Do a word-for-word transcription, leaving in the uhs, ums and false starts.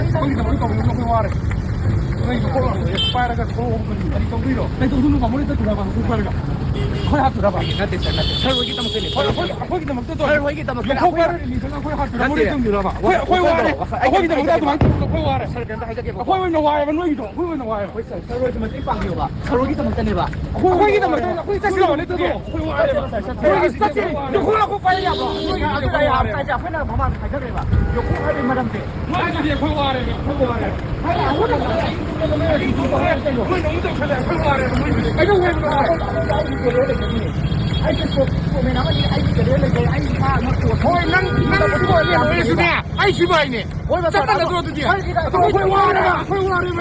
ꯑꯩꯈꯣꯏꯒꯤꯗꯃꯛꯇ ꯇꯧꯕꯤꯔꯣ, ꯑꯩꯈꯣꯏ ꯋꯥꯔꯦ꯫ ꯅꯣꯏꯒꯤꯗꯣ ꯀꯣꯛ ꯂꯥꯎꯔꯦ꯫ ꯄꯥꯏꯔꯒ ꯊꯣꯛꯂꯛꯑꯣ꯫ ꯀꯔꯤ ꯇꯧꯗꯣꯏꯅꯣ? ꯀꯩꯗꯧꯗꯣꯏꯅꯣ? ꯃꯃꯣꯟ ꯂꯤꯇꯔ ꯊꯨꯒꯥꯏꯕ ꯍꯥꯡꯗꯣꯛ ꯄꯥꯏꯔꯒ꯫ ꯑꯩꯈꯣꯏ ꯍꯥꯠꯇꯣꯏꯔꯕ? ꯅꯠꯇꯦ, ꯁꯥꯔ, ꯅꯠꯇꯦ꯫ ꯁꯥꯔ ꯍꯣꯏꯒꯤꯗꯃꯛꯇꯅꯦ꯫ ꯍꯣꯏ, ꯑꯩꯈꯣꯏ, ꯑꯩꯈꯣꯏꯒꯤꯗꯃꯛꯇ ꯇꯧ-, ꯁꯥꯔ ꯍꯣꯏꯒꯤꯗꯃꯛꯇꯅꯦ꯫ ꯌꯣꯡꯈꯣꯛ ꯑꯩꯈꯣꯏ ꯄꯥꯏꯔ ꯔꯦꯂꯤ ꯆꯠꯂꯒ ꯑꯩꯈꯣꯏ ꯍꯥꯠꯇꯣꯏꯔꯥ? ꯃꯣꯏ ꯅꯠꯇꯦ꯫ ꯂꯩꯇꯕꯤꯔꯕ? ꯑꯩꯈꯣꯏ, ꯑꯩꯈꯣꯏ ꯋꯥꯔꯦ꯫ ꯑꯩꯈꯣꯏꯒꯤꯗꯃꯛꯇ ꯑꯗꯨꯃꯥꯏꯅ ꯇꯧꯕꯗꯣ ꯑꯩꯈꯣꯏ ꯋꯥꯔꯦ꯫ ꯁꯥꯔ, ꯀꯩꯝꯇ ꯍꯥꯏꯖꯒꯦꯕꯀꯣ꯫ ꯑꯩꯈꯣꯏ ꯑꯣꯏꯅ ꯋꯥꯏꯑꯦꯕ ꯅꯣꯏꯒꯤꯗꯣ꯫ ꯑꯩꯈꯣꯏ ꯑꯣꯏꯅ ꯋꯥꯏꯑꯦꯕ꯫ ꯍꯣꯏ, ꯁꯥꯔ, ꯁꯥꯔ ꯍꯣꯏꯁꯨ ꯃꯇꯦꯡ ꯄꯥꯡꯕꯤꯌꯣꯕ꯫ ꯁꯥꯔ ꯍꯣꯏꯒꯤꯗꯃꯛꯇꯅꯦꯕ꯫ ꯑꯩꯈꯣꯏ, ꯑꯩꯈꯣꯏꯒꯤꯗꯃꯛꯇ ꯑꯩꯈꯣꯏ ꯆꯠꯁꯤꯜꯂꯛꯑꯣꯅꯦ ꯑꯗꯨꯗꯤ꯫ ꯑꯩꯈꯣꯏ ꯋꯥꯔꯦꯕ꯫ ꯁꯥꯔ, ꯁꯥꯔ, ꯁꯥꯔ, ꯁꯥꯔ, ꯆꯠꯁꯤ꯫ ꯌꯣꯡꯈꯣꯛ ꯂꯥꯛꯄ ꯄꯥꯏ ꯌꯥꯕ꯭ꯔꯣ? ꯑꯩꯈꯣꯏ ꯍꯥꯠꯇꯣꯏꯔꯥ? ꯀꯥꯏꯁꯦ ꯑꯩꯈꯣꯏꯅ ꯃꯃꯥꯡꯗ ꯍꯥꯏꯖꯈ꯭ꯔꯦꯕ꯫ ꯌꯣꯡꯈꯣꯛ ꯍꯥꯏꯕꯒꯤ ꯃꯔꯝꯁꯦ꯫ ꯃꯣꯏ ꯑꯗꯨꯗꯤ ꯑꯩꯈꯣꯏ ꯋꯥꯔꯦꯕ, ꯑꯩꯈꯣꯏ ꯋꯥꯔꯦꯕ꯫ ꯃꯣꯏꯅ ꯑꯃꯨꯛ ꯇꯧꯁꯜꯂꯦ, ꯑꯩꯈꯣꯏ ꯋꯥꯔꯦꯕ ꯃꯣꯏꯗꯨꯗꯤ꯫ ꯀꯩꯗꯧ ꯍꯥꯏꯕꯅꯣ? ꯑꯩꯈꯣꯏ ꯋꯥꯔꯦꯕ ꯃꯣꯏꯗꯨꯗꯤ꯫ ꯑꯩꯁꯦ ꯁ꯭ꯄꯣꯔꯠ-, ꯁ꯭ꯄꯣꯔꯠꯃꯦꯟ ꯑꯃꯅꯤ, ꯑꯩꯒꯤ ꯀꯦꯔꯤꯌꯔ ꯂꯩꯖꯩ, ꯑꯩ ꯏꯁꯥ ꯑꯃ ꯁ꯭ꯄꯣꯔꯠ ꯍꯣꯏ, ꯅꯪ, ꯅꯪ ꯁ꯭ꯄꯣꯔꯠꯃꯦꯟ ꯑꯣꯏꯔꯁꯨꯅꯦ, ꯑꯩ ꯁꯤꯐꯥꯏꯅꯦ꯫ ꯍꯣꯏ, ꯆꯞ ꯃꯥꯟꯅꯗ꯭ꯔꯣ ꯑꯗꯨꯗꯤ? ꯑꯩꯈꯣꯏ ꯋꯥꯔꯦꯕ, ꯑꯩꯈꯣꯏ ꯋꯥꯔꯦꯕ꯫